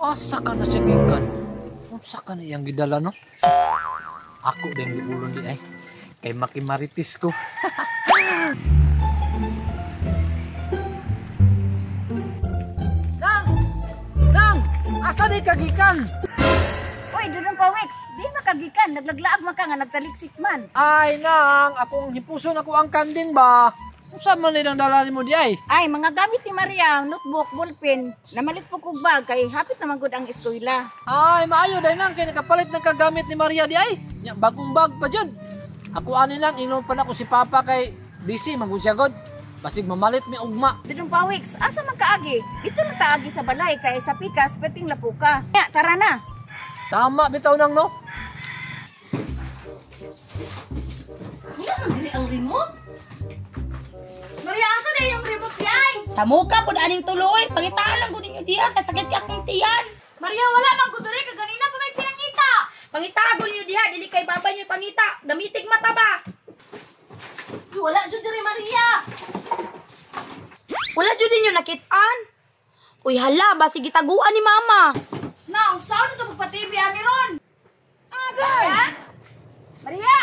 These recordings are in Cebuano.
Asa ka na siya gikan? Unsa ka na iyang gidala, no? Ako din giulon di ay. Kay makimaritis ko. Nang! Nang! Asa di ka gikan? Uy, Dudong Pawix, di makagikan, naglaglaag man ka nga nagtaliksik man. Ay, nang! Akong hipuson ako ang kanding ba? Unsa man ni ang dala nimo di ay? Ay, mga gamit ni Maria, notebook, ballpen, namalit po kog bag kay hapit naman gud ang eskwela. Ay, maayo dahil nang kay nakapalit ng kagamit ni Maria di ay. Nya, bagong bag pa dyan. Ako ani lang, inom pa na ko si Papa kay busy man gud siya god. Basig mamalit mi ugma. Dudong Pawix, asa man kaagi? Dito na taagi sa balay kay sa pikas perting lapuka. Nya, tara na. Tama bitaw nang no. Wala man diri ang remote. Maria, asa na yung remote yay? Sa muka pud aning tuloy, pangitaan lang gud ninyo diha kay sakit ka akong tiyan. Maria, wala man ko diri kay ganina pa may pinangita. Pangitaan gud ninyo diha, dili kay baba niyo pangita. Gamitig mata ba? Wala jud diri, Maria. Wala jud ninyo nakit-an. Uy hala, basi gitaguan ni mama. Na, unsaon ito pagpa-TV ani ron? Agay! Maria!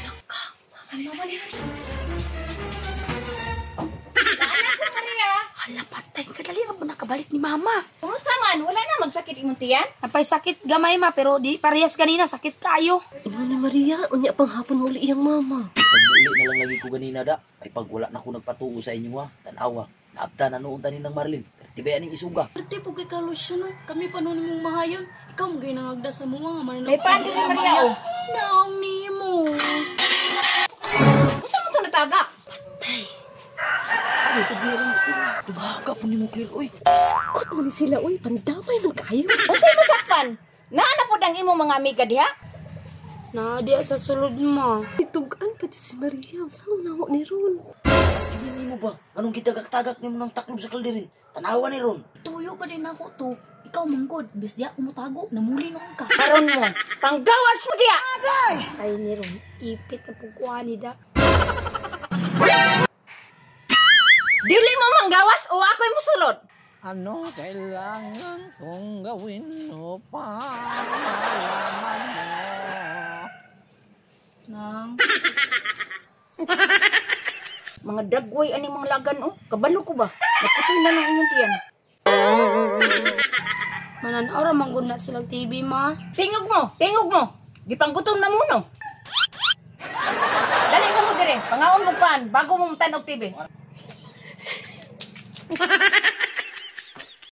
Anak ko, Maria. Hala patay ka dali ra ba nakabalik ni mama. Kumusta man? Wala na magsakit imong tiyan? Napay sakit gamay ma pero di parehas kanina sakit kayo. Imo ni Maria, unya pang hapon muli iyang mama. Pag uli na lang lagi ko ganina da, ay pag wala na ko nagpatuo sa inyo ha, tanawa, naabta na noon tanin ng Marlin. Tibay aning isuga. Perte po kay Carlos yun, oy. Kami pa noon mong mahayon. Ikaw mo gay nangagda sa mga nga man. May pan diri, Maria, oh. Naong nimo. Unsa mo to natagak? Ay, pagbilang sila. Dugaga po ni mo, Claire, oy. Biskot man ni sila, oy. Pandamay man kayo. Unsay mo sakpan? Naa na pud ang imong mga amiga diha? Na diya sa sulod ma. Itugan pa dyan si Maria. Saan na ni Ron? Tingnan nimo ba? Anong gitagak-tagak nimo ng taklob sa kalderin? Tanawa ni Ron. Tuyo pa din ako to. Ikaw manggod, bis diya kumutago, namuli noon ka. Karon mo, panggawas mo diha. Patay ni ron, ipit na pugkuha ni da. Dili mo manggawas o ako'y musulod. Ano kailangan kong gawin upang malaman mo? Nang, Mga dagway ani mga lagan oh. Kabalo ko ba? Naputoy na lang inyong tiyan. Mananaw ra man gud na silang TV ma. Tingog mo, tingog mo. Gipanggutom na mo no. Dali sa mo dire, pangaon mo pan bago mo mutan og TV.